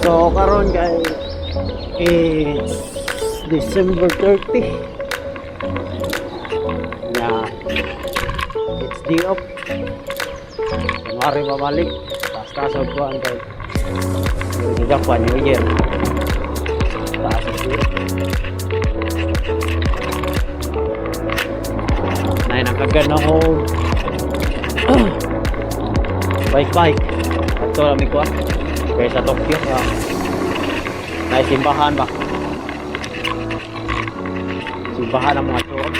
So karon kay it's December 30. Ya, it's day off. January babalik. Taas-taas og kuan kay sa Japan New Year. Taas og day off. Nay nakagan ako bike bike. Ato lang ko kay sa Tokyo. Ah. Nay simbahan ba? Simbahan ang mga church.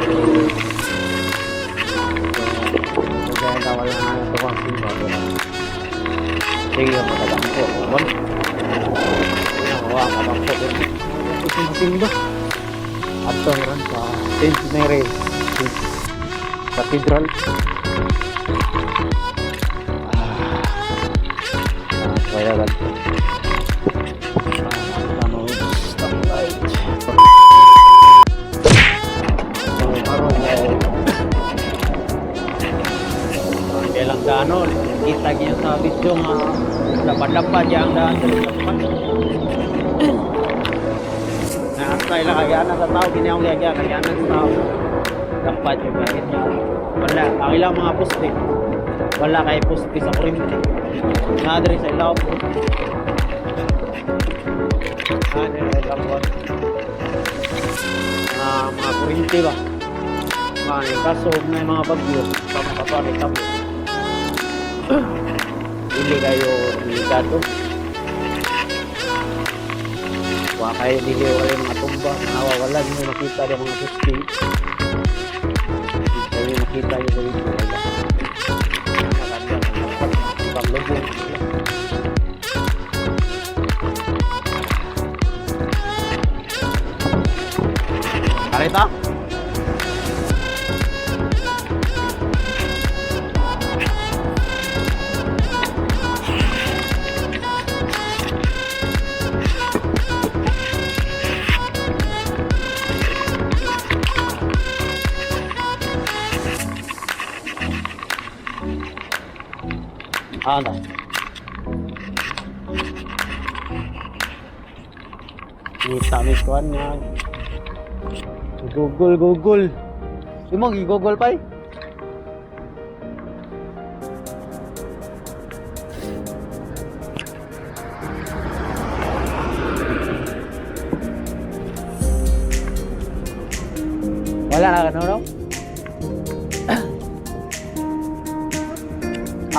So, kaya na wala na ito ang simba. Pero, sige, matagangko. Wala. Wala, matagangko. Pero, simba. Ato ron sa St. Mary's Cathedral. Ah, kaya lang. Ano, stoplight. So, karon ay hindi lang gaano, kita niyo sa video nga lapad-lapad yang daan sa Japan. Naastay lang kagyanan sa tao, kini akong giyagyan, kagyanan sa tao. Dapat yung bakit niya. Wala, ang ilang mga poste. Wala kay poste sa kuryente. Naa diri sa ilaw. Ah, diri sa ilaw. Mga kuryente ba? Mga kaso na yung mga bagyo, pa makapari kamo. Dili kayo delikado. Wa kayo dili wala yung mga tumba, nawawala mo makita yung mga poste. Hindi kayo makita yung kuryente wala. Ibang lubong. Kareta? Ah, na. Kita mi kuan nga. Google, Google. Imo gi-Google pa eh. Wala na ka no?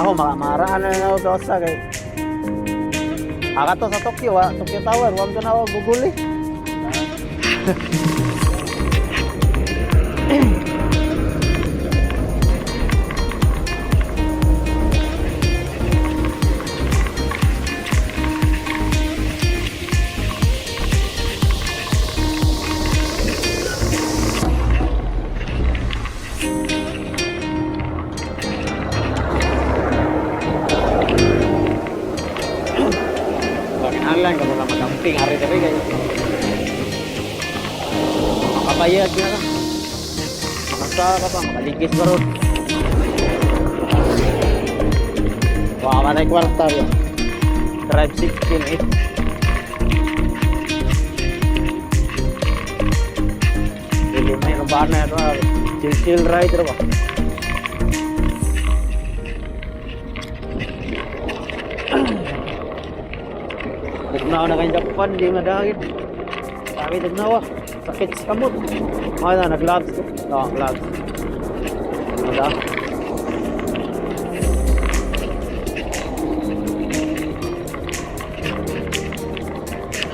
Ako makamaraan na na ako sa kay Aka to sa Tokyo, ah. Tokyo Tower, wag ko na ako Google eh. Kinahanglan ka mga magamping ari diri kayo. Makabayad na ka. Makasa ka pa, makaligis ba ron? Wa ka na kwarta yun. Drive 16 eh. Dili may ba na ito. Chill chill ride ba? Tugnaw na kayong Japan, di madagit. Sabi tugnaw ah. Sakit sa kamot. Mga na, nag-gloves ko. No, gloves. Wala.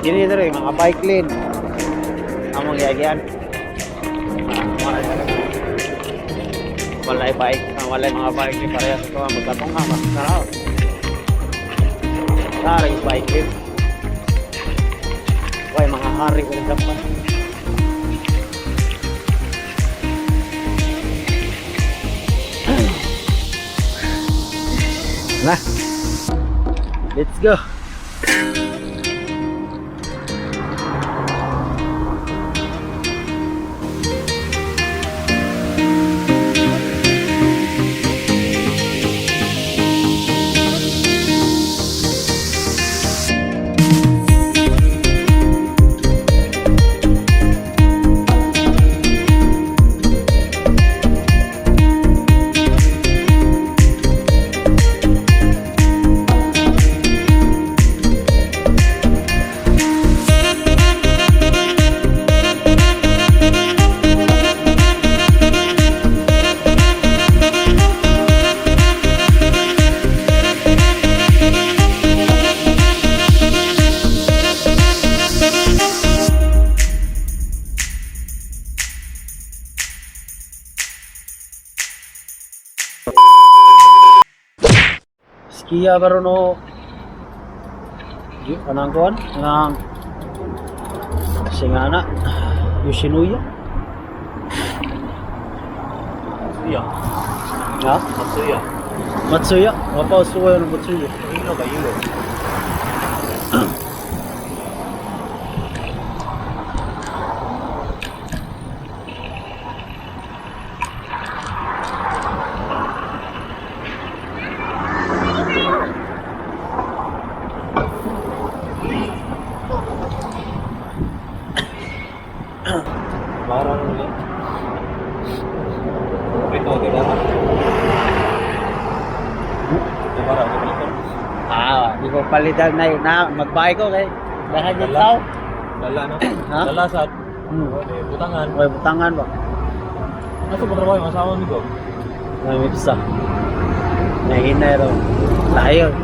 Gini dere, mga bike lane. Among yagyan. Ah, walay bike, walay mga bike ni parehas ito ang magkatong nga ba. Tara. Tara yung bike lane. Way mga hari ko ng Japan. Na. Let's go. Sukiya ba ron o kanang kuan, kanang singana, Yoshinoya. Matsuya. Ha? Matsuya. Matsuya. Wapa suwa ng Matsuya. Hilo ba hilo? Parang ulit. Ito, di ba? Di ba? Di ba? Ah, di ko palitan na na magbay ko kay daghan yung Dala. tao. Dala, no? Ha? Dala sa eh, butangan. May butangan ba? Nasa ba trabaho yung asawa ni Gob? May mipsa. Nahinay raw. Layon.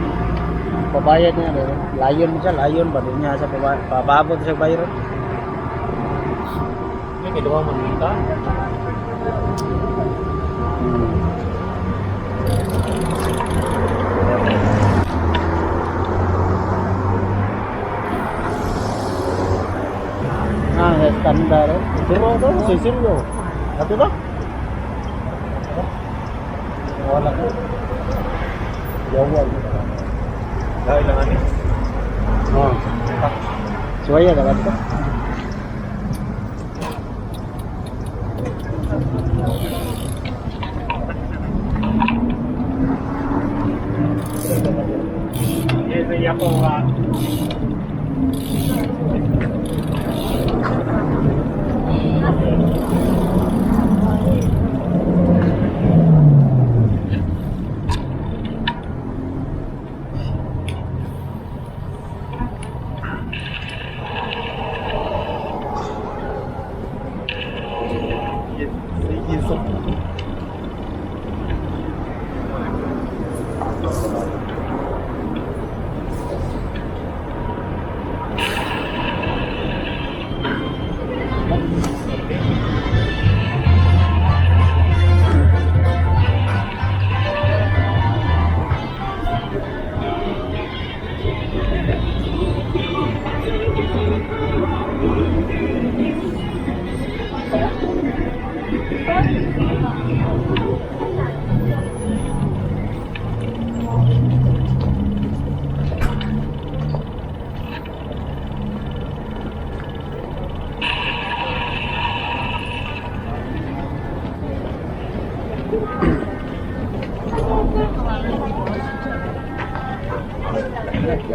Pabayad niya raw. Layon mo siya, layon ba din niya sa pababot siya bayro. May kiluha mo dito. Ah, standard. Pero ito, sisilyo. Ato ba? Wala ko. Yawal. Dahil lang ani. Oh. Suwaya dapat ko.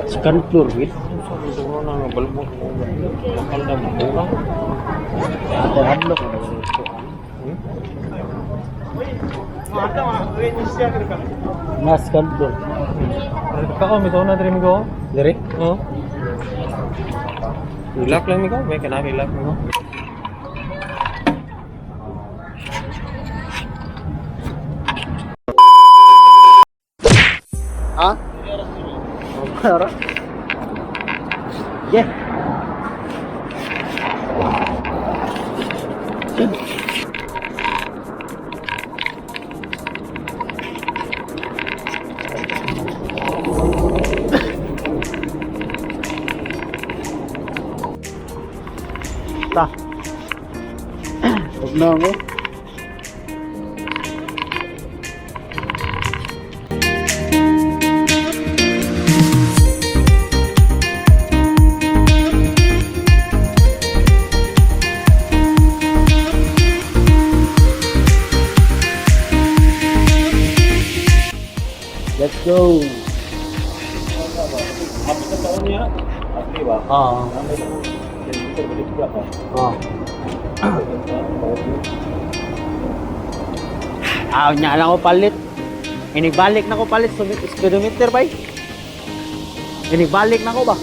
Second floor, wait. Siguro na nga balbon mo. Bakal na mo. Bulang. Ate hadlok na daw. Na second floor. Kako, may na dream ko. Dire? Oo. Relax lang mi ko. May kanang relax mi ko. Ha? Ora. Yeah. Ta. Huwag na ako. Let's go. Happy sa taon niya. Happy ba? Oo. Oo. Ah, nya lang ko palit. Inibalik na ko palit speedometer bay. Inibalik na ko ba?